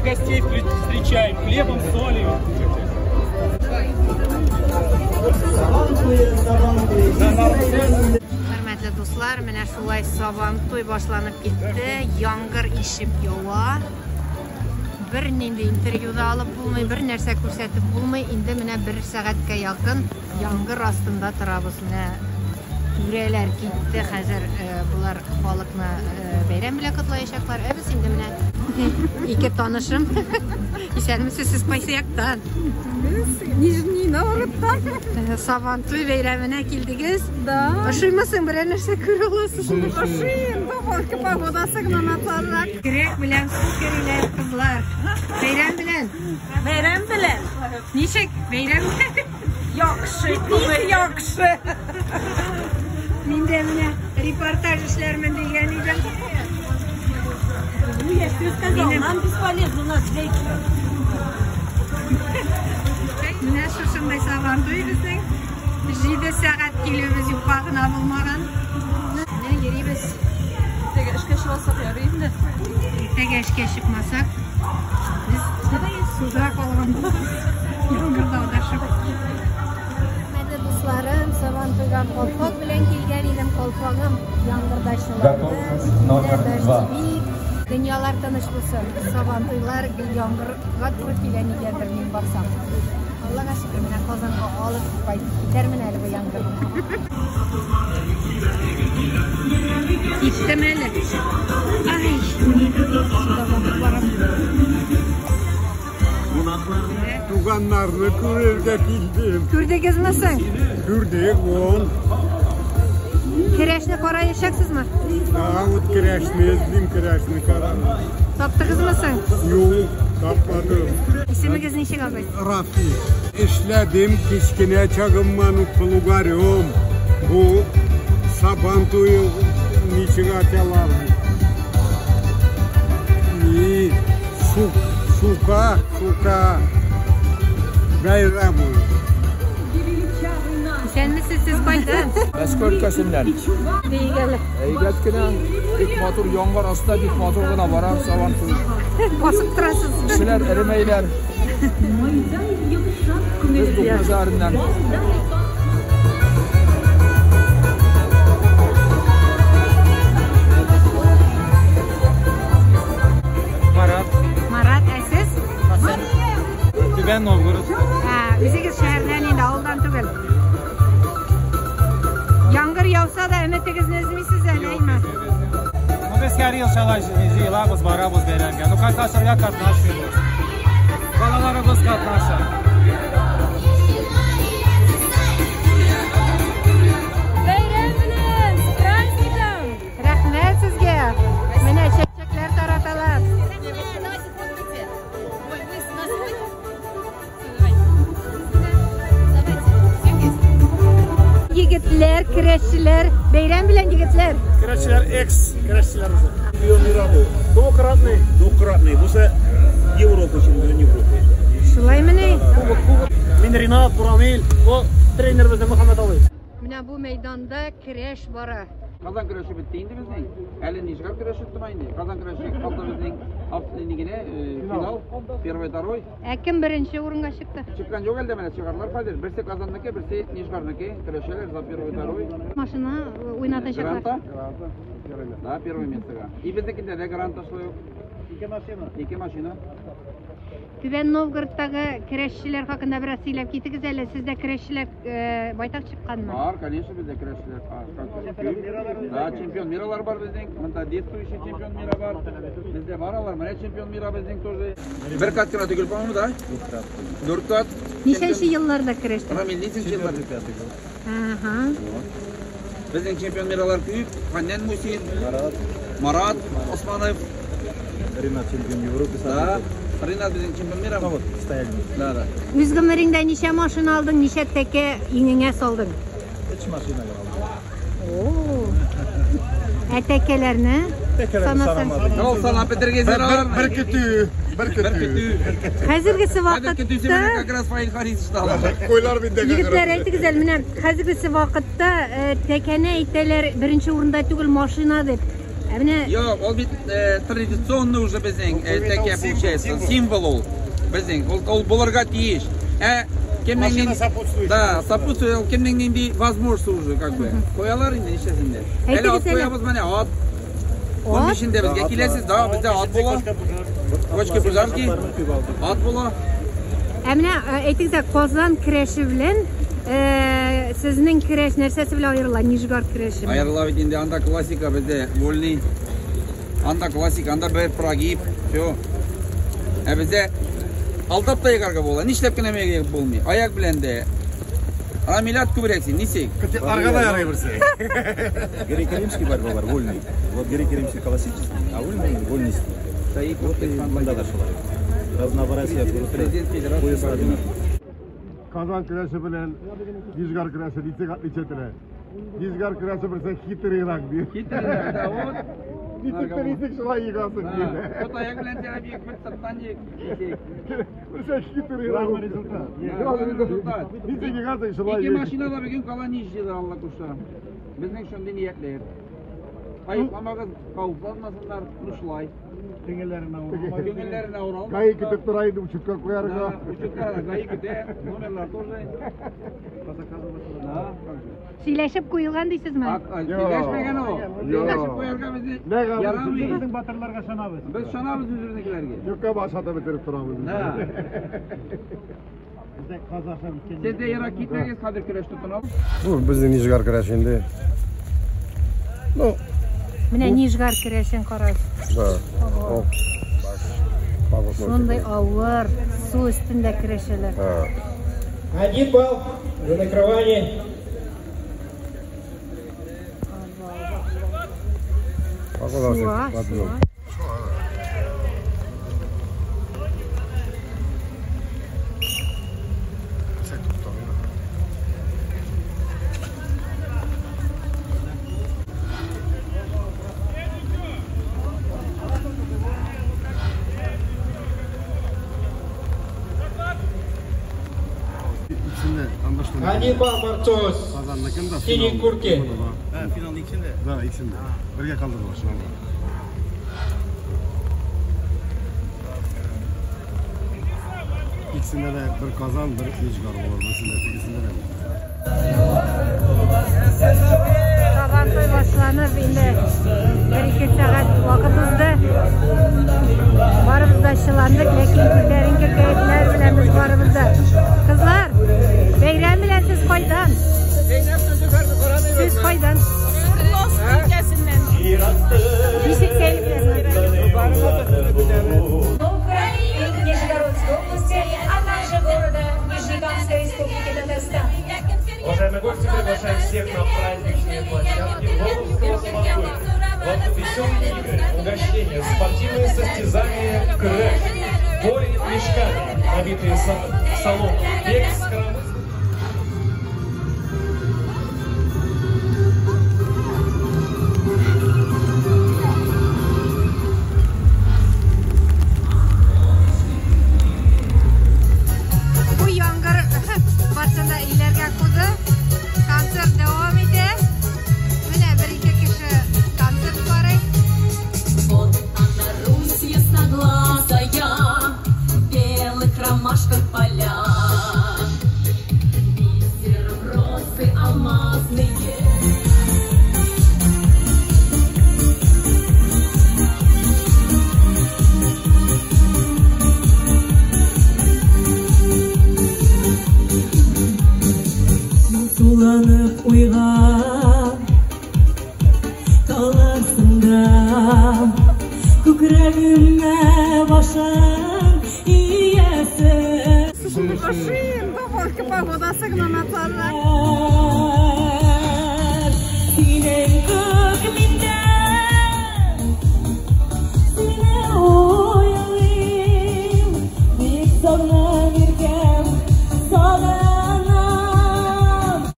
гостей встречаем хлебом, солью. Хөрмәтле дуслар, менә шулай Сабантуй башланып китте. Яңгыр ишеп ява. Бер нинди интервью да алып булмый, бер нәрсә күрсәтеп булмый. Инде менә бер сәгатькә якын яңгыр астында торабыз. Менә түрәләр китте. Хәзер болар халыкны бәйрәм белән котлаячаклар. Ә без инде менә ике танышым. Исәнмесез, сез кайсы яктан? Без Нижний Новгородтан. Сабантуй бәйрәменә килдегез. Да. Ошыймы соң, берәр нәрсә күрә аласызмы? Ошый инде, бәлки погодасы гына начаррак. Көрәк белән су кериләр кызлар. Бәйрәм белән. Бәйрәм белән. Ничек? Бәйрәм белән. Яхшы, бик яхшы. Мин дә менә репортаж эшләрмен дигән идем. Ну, я все сказала, нам бесполезно, у нас женщина. Менә шушындай Сабантуй безнең. 7 сәгать килүебез юкка гына булмаган. Менә йөрибез. Иртәгә эшкә чыгасак ярый инде. Иртәгә эшкә чыкмасак, без суда калган булабыз. Яңгырда адашып. Хөрмәтле дусларым, Сабантуйга калфак белән килгән идем. Калфагым яңгырда чыланды. Номер 2. Дөньялар тыныч булсын. Сабантуйлар гел яңгырга туры килә нигәдер мин барсам. Аллага шөкер, менә Казанга алып кайтып китәрмен әле бу яңгырны. Киттем әле. Ай, суда батып барам. Туганнарны күрергә килдем. Күрдегезме соң? Күрдек, вон. Керәшне караячаксызмы? Да, вот керәшне эзлим, керәшне карам. Таптыгызмы соң? Юк, тапмадым. Исемегез ничек, абый? Рафи. Эшләдем кечкенә чагымнан ук плугарем. Бу Сабан туе ничек аталар? И сук, сука, сука бәйрәме. Исәнмесез, сез кайдан? Мәскәү өлкәсеннән. Дигәле. Әйбәт кенә, бик матур яңгыр астында бик матур гына бара Сабантуй. Басып торасыз. Кешеләр эремәйләр. Без Дубны шәһәреннән. Марат. Марат, ә сез? Хәсән. Түбән Новгород. Ә, үзегез шәһәрдән инде, авылдан түгел. Яңгыр яуса да өметегезне өзмисез әле, әйме? Ну, без һәр ел шулай җыелабыз, барабыз бәйрәмгә. Ну, катнашырга катнашмыйбыз. Балаларыбыз катнаша. Бәйрәм белән! С праздником! Рәхмәт сезгә. Менә чәчәкләр тараталар. Давайте фоткайте. Ой, вы с нас Егетләр, керәшчеләр, бәйрәм белән егетләр. Керәшчеләр экс, керәшчеләр уже. Чемпион мира бу. Двукратный. Двукратный. Бусы Европа чемпион Европы. Шулаймыни? Кубок, кубок. Мин Ринат, Бурамил, бу тренер безнең Мөхәммәт абый. Менә бу мәйданда керәш бара. Казан көрәше бетте инде безнең. Әле Нижгар көрәше тора инде. Казан көрәше калды безнең нигенә, финал, первый, второй. Ә кем беренче урынга чыкты? Чыккан юк әле менә чыгарлар хәзер. Берсе Казанныкы, берсе Нижгарныкы. Көрәшәләр за первый, второй. Машина уйнатачаклар. Гранта. Да, первое местога. И безнекендә дә гранта шулай ук. Ике машина. Ике машина. Түбән Новгородтагы керәшчеләр хакында бераз сөйләп китегез әле. Сездә керәшчеләр байтак чыкканмы? Бар, конечно, бездә керәшчеләр. Да, чемпион миралар бар безнең. Монда действующий чемпион мира бар. Бездә бар алар. Менә чемпион мира безнең тоже. Бер кат кына түгел, по-моему, да? Дүрт кат. Ничәнче елларда керәштек? Рамил, ничәнче елларда? Ага. Безнең чемпион миралар күп. Ханнан Мусин, Марат Османов. Ринат чемпион Европы. Да. Ринат безнең чемпион мира. Вот, стояли. Да, да. Үз гомереңдә ничә машина алдың, ничә тәкә иңеңә салдың? Өч машина алдым. О! Ә тәкәләрне Тәкәләрне санасаң? санамадык. Ул санап бетергән алар. Бер көтү, бер Бер көтү. көтү. Хәзергесе Хәзер көтүсе менә вакытта как раз Фаил Харисович та ала. Куйлар бит дә. Егетләр, әйтегез әле, менә хәзергесе вакытта тәкәне әйтәләр, беренче урында түгел машина дип. Ә менә Юк, ул бит традиционный уже безнең тәкә получается, символ ул безнең. Ул булырга тиеш. Ә кемнең нинди Да, сопутствует, ул кемнең нинди возможности уже как бы. Куялар инде нишләсен дә. Әле ат куябыз менә, ат. 15-ндә безгә киләсез, да, бездә ат була. Кочки пожарки, ат була. Ә менә әйтегез, Казан көрәше белән сезнең көрәш нәрсәсе белән аерыла? Нижгар көрәше. Аерыла бит инде, анда классика бездә вольный. Анда классика, анда бер прогиб, все. Ә бездә алдап та егарга була. Нишләп кенә егып булмый. Аяк белән дә. Рамилят күбрәк син, ничек? Арга да ярый берсе. Греко-римский борьбалар вольный. Вот греко-римский классический, а вольный вольный стиль. Вот и монда да шулай. Разнообразие пояса одинаково. Казан көрәше белән Нижгар көрәше ничек отличать ителә? Нижгар көрәше берсе хитрыйрак ди. Хитрыйрак, да, вот. Ничек ничек шулай егасың ди. Вот аяк белән терәп ек, бер сырттан ек. Берсе хитрыйрак. Результат. Результат. Ничек егасың шулай. Ике машина да бүген кала җыйды, Алла кушса. Безнең шундый ниятләр. Айыпламагыз, кавыпланмасыннар, ну шулай. Күңелләренә авыр. ГАИ көтеп тора инде, учетка куярга. Учетка ГАИ көтә, номерлар тоже. Да, как же. Сөйләшеп куелган дисезме? Сөйләшмәгән ул. Сөйләшеп куярга безне ярамый. Безнең батырларга ышанабыз. Без ышанабыз үзебезнекеләргә. Юкка баш атып бетереп торабыз. Да. Бездә каз ашап үткән. Сез дә ерак китмәгез, хәзер көрәш тотынабыз. Бу безнең Нижгар көрәше инде. Ну, Менә Нижгар көрәшен карагыз. да. Шундый авыр су өстендә көрәшәләр. 1 балл за накрывание. Суа, суа. 1 балл борцов в синей куртке. Финалның икесендә. Да, икесендә. Бергә калдырдылар шунда. Икесендә дә бер Казан, бер Нижгар булыр. Берсендә, икесендә дә. Сабантуй башланып, инде 1-2 сәгать вакыт узды. Барыбыз да чыландык, ләкин күтәренке кәефләр белән без барыбыз да. Кызлар, бәйрәм белән сез кайдан? Сез кайдан? Свердловск өлкәсеннән. Ничек кәефләр? Нижегородской области, а также города Нижнекамской Республики Татарстан. Уважаемые гости, приглашаем всех на праздничные площадки Волжского Сабантуя. Вот веселые игры, угощения, спортивные состязания, крэш, бой мешками, набитые соломой, бег с коромыслом. Бу яңгыр барсын да өйләргә куды. Концерт дәвам итә. Менә бер-ике кеше концерт карый. Вот она, Русь ясноглазая, в белых ромашках поля. Бисером росы алмазные. Суланып уйга каласың да, күкрәгемә башың иясең. Машин, погодасы гына начаррак. Синең күк